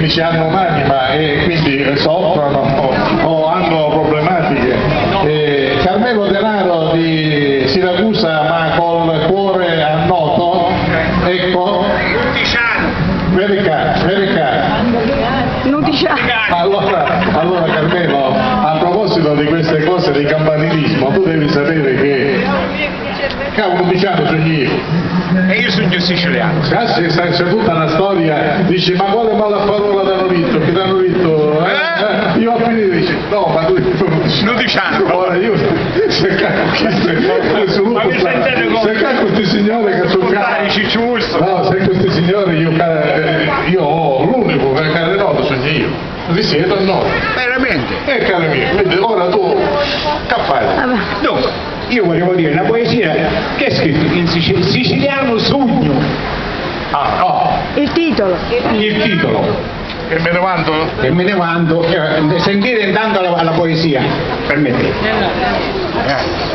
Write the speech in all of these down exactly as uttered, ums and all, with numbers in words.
Ci hanno un'anima e quindi soffrono o, o hanno problematiche. Eh, Carmelo Denaro di Siracusa, ma col cuore a Noto, ecco. Very kind, very kind. Nuticiano. Allora, allora Carmelo, a proposito di queste cose di campanilismo, tu devi sapere che Cavolo, Luciano, sugnu io. E io sugnu sicilianu. Ah, sì, sta, c'è tutta una storia. Dici, ma quale mala parola t'hanno detto? Che t'hanno detto? Eh? Eh? Io a finire dici, no, ma tu, tu non dici. Nuticianu. Ora io, se cago, questo, questo, ma mi sentite come? Se cago, questi signori che sono. Ascoltare, cari. Cicciuzzo. No, se questi signori, io, ca-, eh, io ho l'unico che, che noto sono io. Così siete o no? Veramente? Eh, caro mio, quindi ora tu, che fai? Vabbè. Dunque, io volevo dire una poesia che è scritta in sici-, siciliano sugnu. Ah, no. Il titolo. Il titolo. E me ne vanto? E me ne vanto. Eh, sentite intanto la, la poesia, permettete. Eh.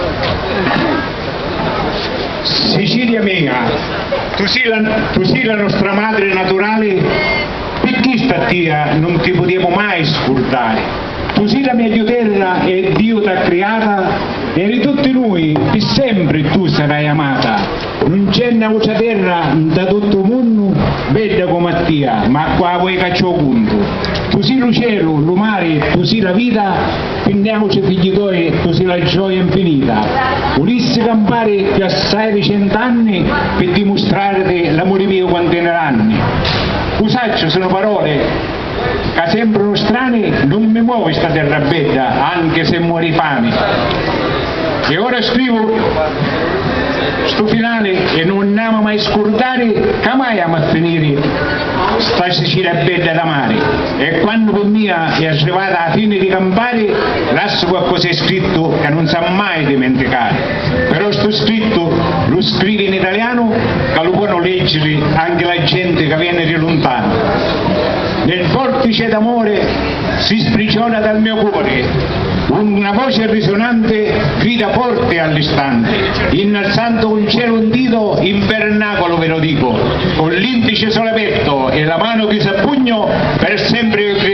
Sicilia mia, tu sì la, tu sì la nostra madre naturale, pi chista a tia nun ti putemu mai scurdari. Tu sì la megghiu terra e Diu t'ha criata, e ri tutti nui pi sempri tu sarai amata. Nun c'è n'autra terra nta tuttu u munnu bedda comu a tia, ma qua voi ca ci u cuntu. Tu sì lu celu, lu mari, tu sì la vita, pi n'autra figghi toi tu sì la gioia nfinita. Vulissi campari pi assai di cent'anni pi dimustrariti l'amuri miu quantu è n'ranni. U sacciu, sono parole ca sembrunu strani, nun mi movi sta terra bedda, anche se muori fami. E ora scrivu stu finali e nun n'amu mai scurdari ca mai amu a finiri sta Sicilia bedda d'amari. E quannu pi mia è arrivata a fini di campari, lassu qualcosa scrittu ca nun s'ha mai dimenticari. Però stu scrittu lu scrivi in italianu ca lu ponu leggiri anche la genti ca veni di luntanu. Nel vortice d'amore si sprigiona dal mio cuore una voce risonante, grida forte all'istante, innalzando un cielo un dito, in vernacolo ve lo dico, con l'indice solo aperto e la mano chiusa a pugno, per sempre io credo